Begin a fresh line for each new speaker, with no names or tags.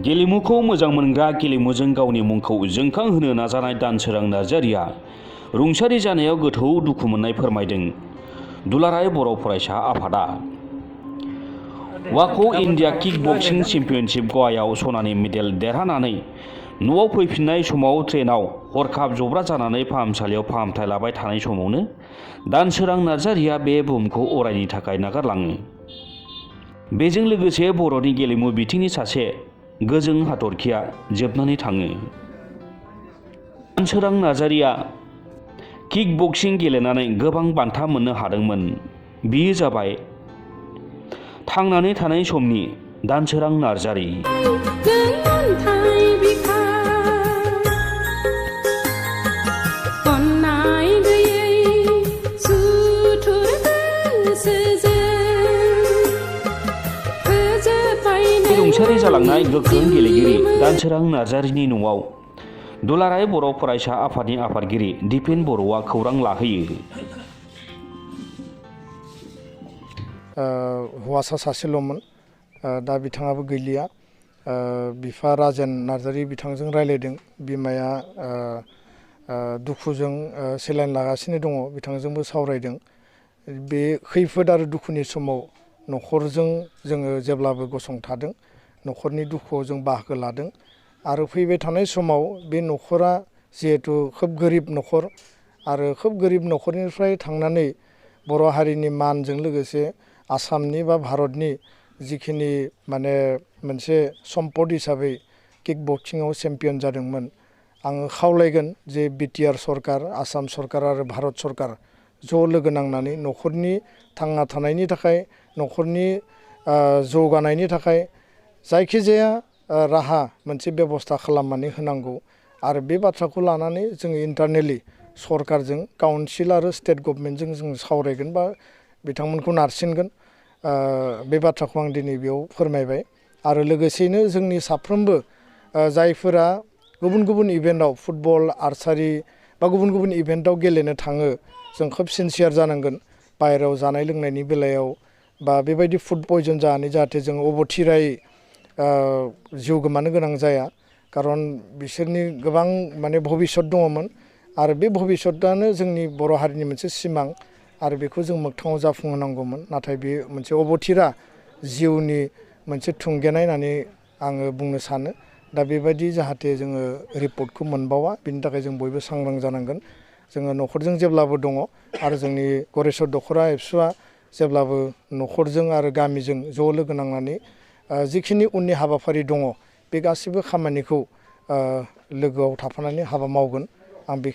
गेलेमुखौ मोजां मोनग्रा गेलेमुजों गावनि मुंखौ जोंखांहोनो नाजानाय दानसोरां नार्जारिया रुंसारि जानायाव गोथौ दुखु मोननाय फोरमायदों। दुलाराय बर' फरायसा आफादा वाक' इन्डिया किक बक्सिं चेम्पियनशिप गवायाव सनानि मेडेल देरहानानै न'आव फैफिननाय समाव ट्रेनाव हरखाब जब्रा जानानै फाहामसालियाव फाहामथाय लाबाय थानाय समावनो दानसोरां नार्जारिया बे बुहुमखौ अरायनि थाखाय नागारलाङो। बेजों लोगोसे बर'नि गेलेमु बिथिंनि सासे गोजों हाथरखिया जोबनानै थाङो। दानसोरां नार्जारिया किक बक्सिं गेलेनानै गोबां बान्था मोननो हादोंमोन। बियो जाबाय थांनानै थानाय समनि दानसोरां नार्जारि। रुंसारि जालांनाय गोख्रों गेलेगिरि दानसोरां नार्जारिनि न'आव दुलाराय बर' फरायसा आफादनि आफादगिरि दिपेन बर'आ खौरां लाहोयो।
हौवासा सासेल'मोन, दा बिथाङाबो गैलिया। बिफा राजेन नार्जारि बिथांजों रायलायदों। बिमाया दुखुजों सेलाइन लागासिनो दङ, बिथांजोंबो सावरायदों। बे खैफोद आरो दुखुनि समाव न'खरजों जोङो जेब्लाबो गसंथादों, न'खरनि दुखुआव जों बाहागो लादों। आरो फैबाय थानाय समाव बे न'खरा जिहेथु खोब गोरिब न'खर, आरो खोब गोरिब न'खरनिफ्राय थांनानै बर' हारिनि मानजों लोगोसे आसामनि बा भारतनि जिखिनि मोनसे सम्पद हिसाबै किक बक्सिंआव चेम्पियन जादोंमोन। आङो खावलायगोन जे बिटिआर सरकार, आसाम सरकार आरो भारत सरकार ज' लोगो नांनानै न'खरनि थांना थानायनि थाखाय, न'खरनि जौगानायनि थाखाय जायखिजाया राहा मोनसे बेबस्था खालामनानै होनांगौ। आरो बे बाथ्राखौ लानानै जोङो इन्टारनेलि सरकारजों, काउन्सिल आरो स्टेट गभर्नमेन्टजों जों सावरायगोन बा बिथांमोनखौ नारसिनगोन। बे बाथ्राखौ आं दिनै बेयाव फोरमायबाय। आरो लोगोसेयैनो जोंनि साफ्रोमबो जायफोरा गुबुन गुबुन इभेन्टआव फुटबल, आर्सारि बा गुबुन गुबुन इभेन्टआव गेलेनो थाङो, जों खोब सिनसियार जानांगोन बाहेरायाव जानाय लोंनायनि बेलायाव, बा बेबायदि फुड पयजन जानानै जाहाथे जों अबथिरायै जिउ गोमानो गोनां जाया। खारन बिसोरनि गोबां भबिष्यत दङमोन, आरो बे भबिष्यतआनो जोंनि बर' हारिनि मोनसे सिमां, आरो बेखौ जों मोगथाङाव जाफुंहोनांगौमोन। नाथाय बे मोनसे अबथिरा जिउनि मोनसे थुंगेनाय होननानै आङो बुंनो सानो। दा बेबायदि जाहाथे जोङो रिपर्टखौ मोनबावा, बिनि थाखाय जों बयबो सांग्रां जानांगोन। जोङो न'खरजों जेब्लाबो दङ, आरो जोंनि गरेस्वर दख'रा एबसुआ जेब्लाबो न'खरजों आरो गामिजों ज' लोगो नांनानै जिखिनि उननि हाबाफारि दङ, बे गासिबो खामानिखौ लोगोआव थाफानानै हाबा मावगोन। आं बे